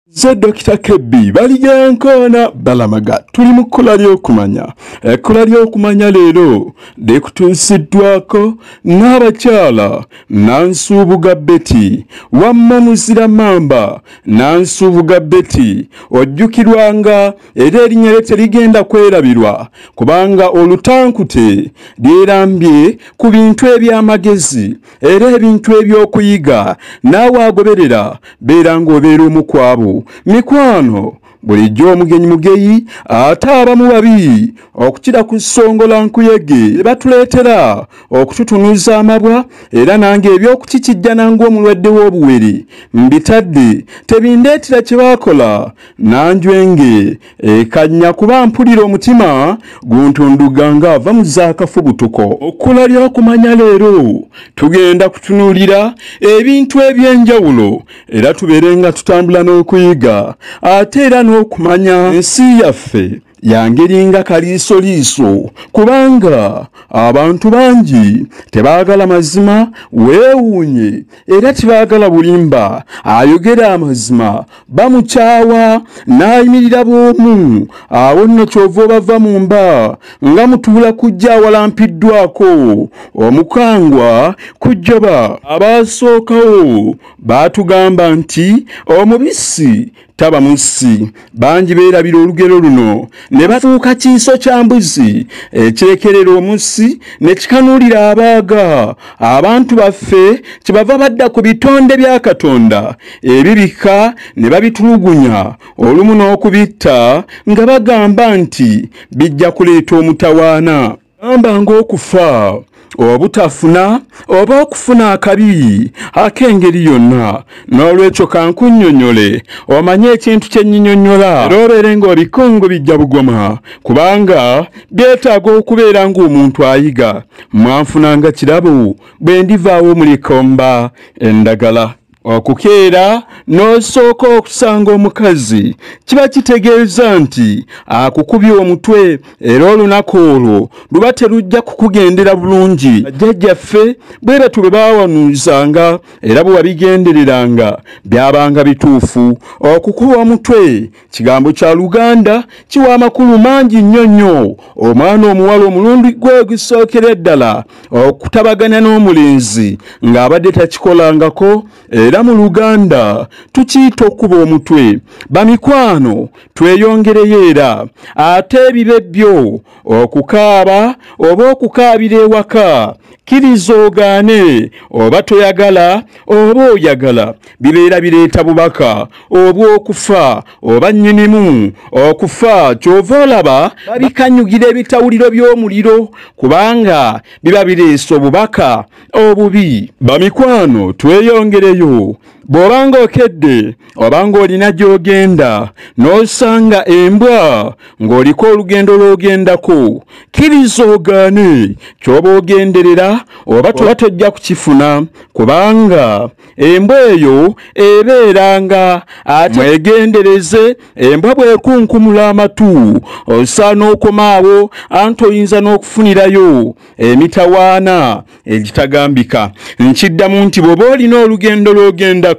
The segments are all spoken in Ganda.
Nze Dr. Kebbi Baligenkoona Balamaga, tuli mu kkula ly'okumanya. Ekkula ly'okumanya leero likutuusiddwako n'abakyala Nansubuga Betty, wamma muzira mamba. Nansubuga Betty ojjukirwanga era erinnya lye terigenda kwerabirwa, kubanga olutankute lyerambye ku bintu eby'amagezi era ebintu eby'okuyiga. Naawe agoberera beera ng'obeera omu ku abo. Mikwano, bulijjo omugenyi mugeyi ate abamu babi okukira ku ssongola nkuyege, batuleetera okututunuza amabwa. Era nange eby'okukikijjana ng'omulwadde w'obuwere mbitadde, tebindeetera kye baakola nanjwenge ekanya, kuba mpulira omutima guntunduga ng'ava mu zaakafubutuko. Ekkula ly'okumanya leero tugenda kutunuulira ebintu eby'enjawulo, era tubeere nga tutambula n'okuyiga ate era n'okumanya ensi yaffe yangeri nga kaliisoliiso, kubanga abantu bangi tebaagala mazima, weewuunye, era tebaagala bulimba. Ayogera amazima bamukyawa n'ayimirira bw'omu. Awo nno kyova obava mu mba nga mutuula kujja awalampiddwako omukangwa kujjoba. Abaasookawo baatugamba nti omubisi taba mussi. Bangi beerabira olugero luno ne bafuuka kiiso kya mbuzi ekyekerera omussi ne kikanuulira abaaga. Abantu baffe kyebava badda ku bitonde bya Katonda ebibika ne babitulugunya, olumu n'okubitta nga bagamba nti bijja kuleeta omutawaana. Gamba ng'okufa, obutafuna oba okufuna akabi ak'engeri yonna. N'olwekyo kankunnyonnyole omanye ekintu kye nnyinyonnyola, era obeere ng'obikungu bijja bugoma, kubanga byetaaga okubeera ng'omuntu ayiga. Mwanfunanga kirabo bwe ndivaawo mulikomba endagala. Okukeera n'osooka okusanga omukazi kiba kitegeeza nti akukubye omutwe, era olunaku olwo luba terujja kukugendera bulungi. Bajjajjaffe bwe batyo bwe baawanuuzanga era bwe wabigendereranga byabanga bituufu. Okukuba omutwe kigambo kya Luganda kiwa amakulu mangi nnyo nnyo. Omwana omuwala omulundi gwe gusookera ddala okutabagana n'omulenzi ng'abadde takikolangako, era mu Luganda tukiyita okuba omutwe. Bamikwano, tweyongereyo era ate ebibe byo okukaaba oba okukaabira ewaka, kkiriza ogaane oba toyagala oba oyagala, bibeera bireeta bubaka obw'okufa oba nnyinimu okufa. Ky'ova olaba babikanyugira ebitawuliro by'omuliro, kubanga biba bireese obubaka obubi. Bamikwano, tweyongereyo. Bw'obanga okedde oba ng'olina gy'ogenda n'osanga embwa ng'oliko olugendo lw'ogendako, kkiriza ogaane ky'oba ogenderera oba tojja kukifuna, kubanga embwa eyo ebeeranga. Ate mwegendereze, embwa bw'ekunkumula amatu osaana okomaawo, anti oyinza n'okufunirayo emitawaana egitagambika. Nkiddamu nti bw'oba olina olugendo lw'ogendako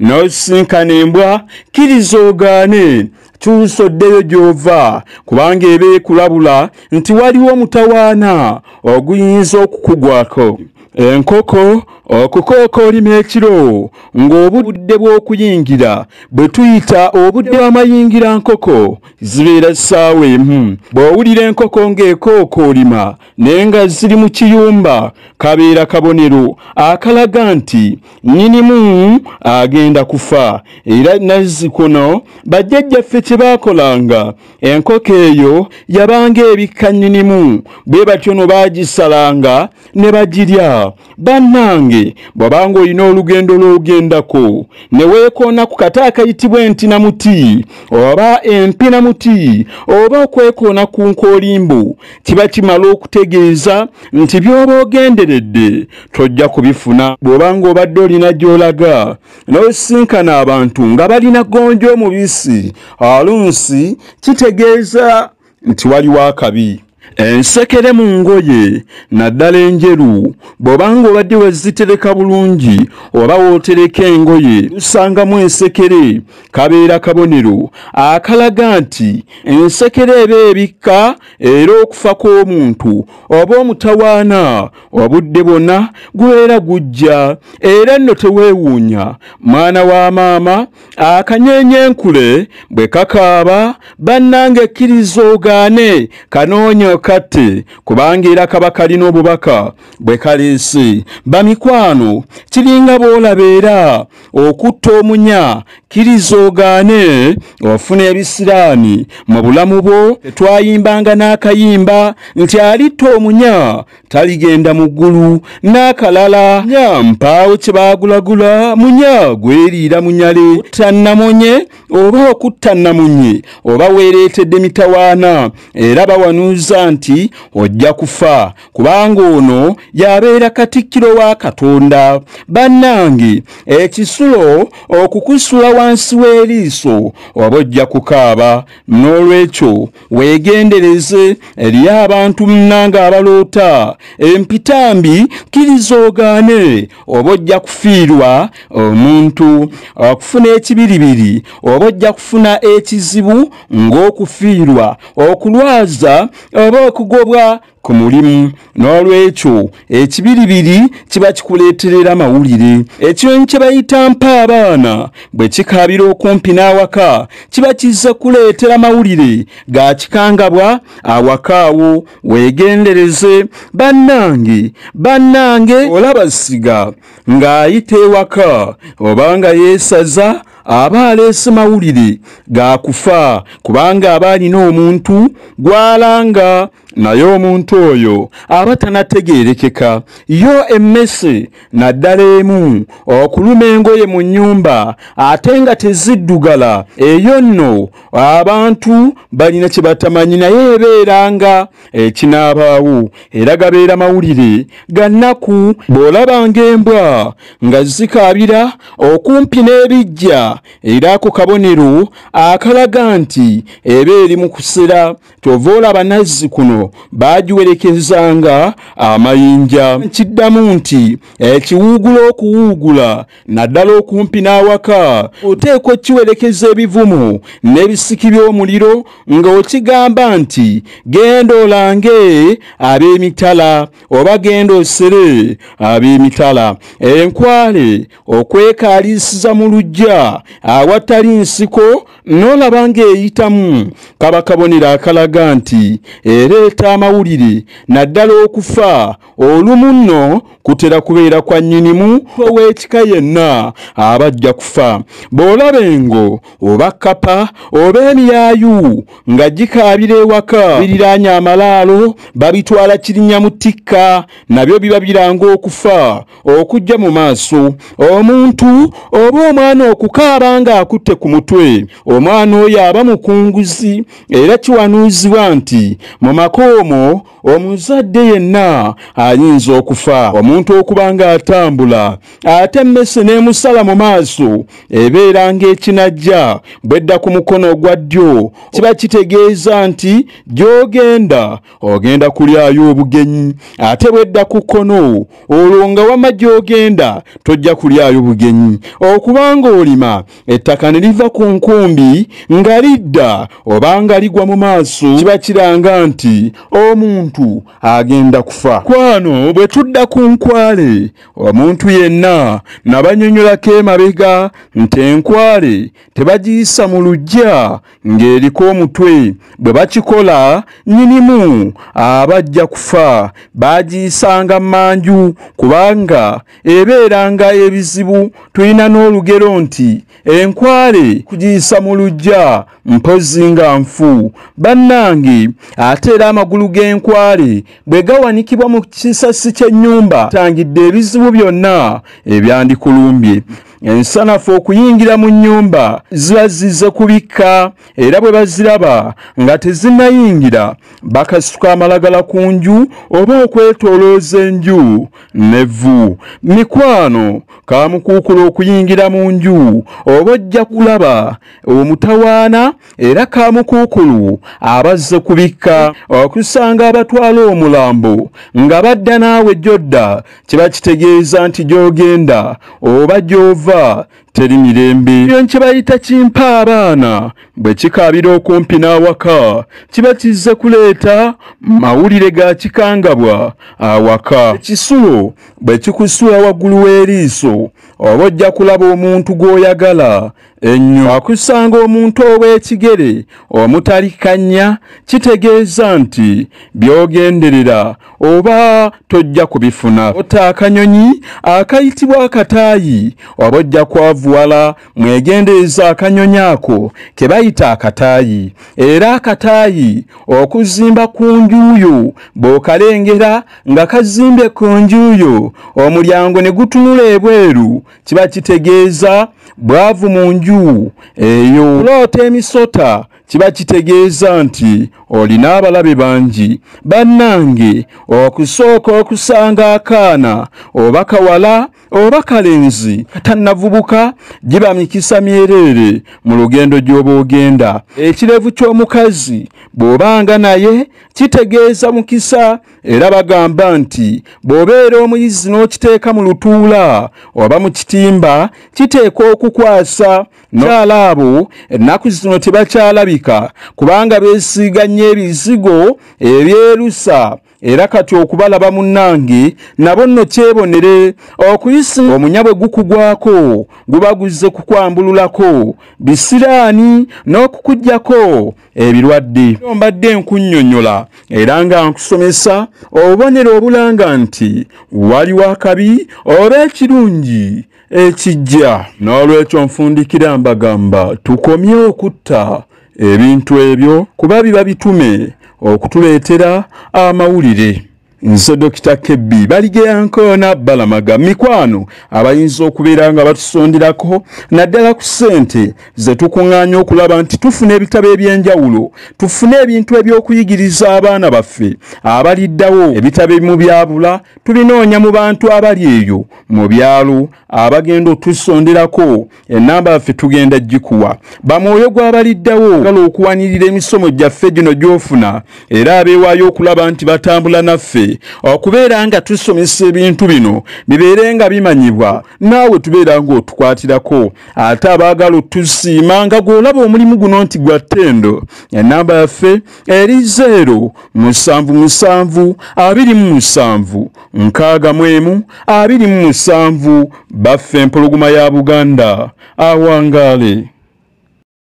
n'osinkana embwa, kkiriza ogaane, kyusa oddeyo gy'ova, kubanga eba ekulabula nti waliwo omutawaana oguyinza okukugwako. Enkoko okukookoolima ekiro ng'obudde bw'okuyingira bwe tuyita obudde bw'amayingira nkoko zibeera ssaawa emu. Bw'owulira enkoko ng'ekookoolima naye nga ziri mu kiyumba, kabeera kabonero akalaga nti nnyinimu agenda kufa. Era nazzikuno bajjajjaffe kye baakolanga, enkoko eyo yabanga ebikka nnyinimu, bwe batyo no baagisalanga ne bagirya. Bannange, bw'obanga olina olugendo lw'ogendako ne weekoona ku kata akayitibwa entinamuti oba empinamuti oba okwekoona ku nkoolimbo, kiba kimala okutegeeza nti by'oba ogenderedde tojja kubifuna. Bw'obanga obadde olina gy'olaga n'osinkana abantu nga balina gonja omubisi alunsi, kitegeeza nti waliwo akabi. Ensekere mu ngoye naddala enjeru bw'obanga obadde wazitereka bulungi oba wootereka engoye osangamu ensekere, kabeera kabonero akalaga nti ensekere eba ebikka era okufa kw'omuntu oba omutawaana obudde bwonna gubeera gujja. Era nno teweewuunya mwana wa maama akanyenyenkule bwe kakaaba, bannange kkiriza ogaane kanoonye katte, kubanga era kaba kalina obubaka bwe kaleese. Bamikwano, kiringa bw'olaba era okutta omunya, kkiriza ogaane ofuna ebisiraani mu bulamu bwo. Twayimbanga n'akayimba nti alitta omunya taligenda mu ggulu, n'akalala nya mpaawo kye baagulagula munya gweriira munyale. Okutta nnamunye oba okutta nnamunye oba weereetedde mitawaana, era bawanuuza nti ojja kufa kubanga ono y'abeera katikkiro wa Katonda. Bannange, ekisulo okukusula wansi w'eriiso oba ojja kukaaba. N'olwekyo weegendereze eri abantu munnange abaloota empitambi, kkiriza ogaane oba ojja kufiirwa omuntu. Okufuna ekibiribiri oba ojja kufuna ekizibu ng'okufiirwa, okulwaza oba okugobwa ku mulimu. N'olwekyo ekibiribiri kiba kikuleeterera mawulire. Ekinyonyi kye bayita mpa abaana bwe kikaabira okumpi n'awaka kiba kizze kuleetera mawulire ga kikangabwa awaka awo. Weegendereze bannange, bannange, olaba siga ng'ayita ewaka oba nga yeesaza aba aleese mawulire ga kufa, kubanga aba alina omuntu gw'alanga, naye omuntu oyo aba tanategeerekeka. Yo emmese naddala emu okuluma engoye mu nnyumba ate nga teziddugala, eyo nno abantu balina kye batamanyi, naye ebeera nga ekinaabaawo era gabeera mawulire ga nnaku. Bw'olabanga embwa nga zikaabira okumpi n'ebijja, era ako kabonero akalaga nti eba eri mu kusera. Kyova olaba nazzi kuno baagiwerekezanga amayinja. Nkiddamu nti ekiwuugula okuwuugula naddala okumpi n'awaka oteekwa okkiwerekeza ebivumu n'ebisiki by'omuliro ng'okigamba nti genda olange ab'emitala oba genda osere ab'emitala. Enkwale okwekaaliisiza mu luggya awatali nsiko n'olaba ng'eyitamu, kaba kabonero akalaga nti ereeta amawulire naddala okufa. Olumu nno kutera kubeera kwa nnyinimu ow'ekika yenna aba ajja kufa. Bw'olaba engo oba kkapa oba emiyaayu nga gikaabira ewaka biriraanye amalaalo babitwala kirinnya mu ttikka, nabyo biba biranga okufa okujja mu maaso. Omuntu oba omwana okukaaba ng'akutte ku mutwe, omwana oyo aba mukunguzi, era kiwanuuzibwa nti mu maka omwo omuzadde yenna ayinza okufa. Omuntu okuba ng'atambula ate emmese n'emusala mu maaso ebeera ng'ekinajja, bw'edda ku mukono ogwa ddyo kiba kitegeeza nti gy'ogenda ogenda kulyayo obugenyi, ate bw'edda ku kkono olwo nga wamma gy'ogenda tojja kulyayo bugenyi. Okuba ng'olima ettaka ne liva ku nkumbi nga lidda oba nga ligwa mu maaso kiba kiranga nti omuntu agenda kufa. Kwano bwe tudda ku nkwale, omuntu yenna nabanyonyolako emabega nti enkwale tebagiyisa mu luggya ng'eriko omutwe, bwe bakikola nnyinimu aba ajja kufa. Baagiyisanga mmanju kubanga ebeeranga ebizibu. Tulina n'olugero nti enkwale kugiyisa mu luggya mpozzi nga nfu. Bannange, ate era amagulu g'enkwale bwe gawanikibwa mu kisasi ky'ennyumba tangidde ebizibu byonna ebyandikulumbye. Ensanafu okuyingira mu nnyumba ziba zizze kubikka, era bwe baziraba nga tezinnayingira bakasuka amalagala ku nju oba okwetoolooza enju n'evvu. Mikwano, kamukuukulu okuyingira mu nju oba ojja kulaba omutawaana, era kamukuukulu abazze kubikka. Okusanga abatwala omulambo nga badda naawe gy'odda kiba kitegeeza nti gy'ogenda oba gy'ova teri mirembe. Eyo kye bayita kimpa abaana bwe kikaabira okumpi n'awaka kiba kizze kuleeta mawulire ga kikangabwa awaka. Ekisulo bwe kikusula waggulu w'eriiso oba ojja kulaba omuntu gw'oyagala ennyo. Akusanga omuntu ow'ekigere omutali kannya kitegeeza nti by'ogenderera oba tojja kubifuna. Ota akanyonyi akayitibwa akataayi oba ojja kwavuwala. Mwegendereza akanyonyi ako ke bayita akataayi, era akataayi okuzimba ku njuyo bw'okalengera nga kazimbye ku njuyo omulyango ne gutunula ebweru kiba kitegeeza bwavu mu nju eyo. Kuloota emisota kiba kitegeeza nti olina abalabe bangi. Bannange, okusooka okusanga akaana oba kawala oba kalenzi katannavubuka giba mikisa myereere mu lugendo gy'oba ogenda. Ekirevu ky'omukazi bw'obanga naye kitegeeza mukisa, era bagamba nti bw'obeera omuyizi n'okiteeka mu lutuula oba mu kitimba kiteekwa okukwasa. N'abakyala abo ennaku zino tebakyalabika kubanga beesiiga nnyo ebizigo ebyerusa, era kati okubalaba munnange nabo nno kyebonere. Okuyisa omunya bwe gukugwako guba guzze kukwambululako bisiraani n'okukuggyako ebirwadde. Mbadde nkunnyonnyola era nga nkusomesa obubonero obulanga nti waliwo akabi oba ekirungi ekijja. N'olwekyo nfundikira mbagamba tukomye okutta ebintu ebyo kuba biba bitume okutuleetera amawulire. Nze Dr. Kebbi Baligeyankoona Balamaga. Mikwano, abayinza okubeera nga batusonderako naddala ku ssente ze tukuŋŋaanya okulaba nti tufuna ebitabo eby'enjawulo, tufune ebintu eby'okuyigiriza abaana baffe abaliddawo. Ebitabo ebimu byabula, tubinoonya mu bantu abali eyo mu byalo abagenda otusonderako. Ennamba yaffe tugenda gikuwa. Bamwoyo gw'abaliddawo agala okuwanirira emisomo gyaffe gino gy'ofuna, era abeewaayo okulaba nti batambula naffe okubeera nga tusomesa ebintu bino bibeere nga bimanyibwa, naawe tubeera ng'otukwatirako. Ate abaagala otusiima nga gw'olaba omulimu guno nti gwa ttendo, ennamba yaffe eri 0 7 7 27 61 27. Baffe empologoma ya Buganda awangaale.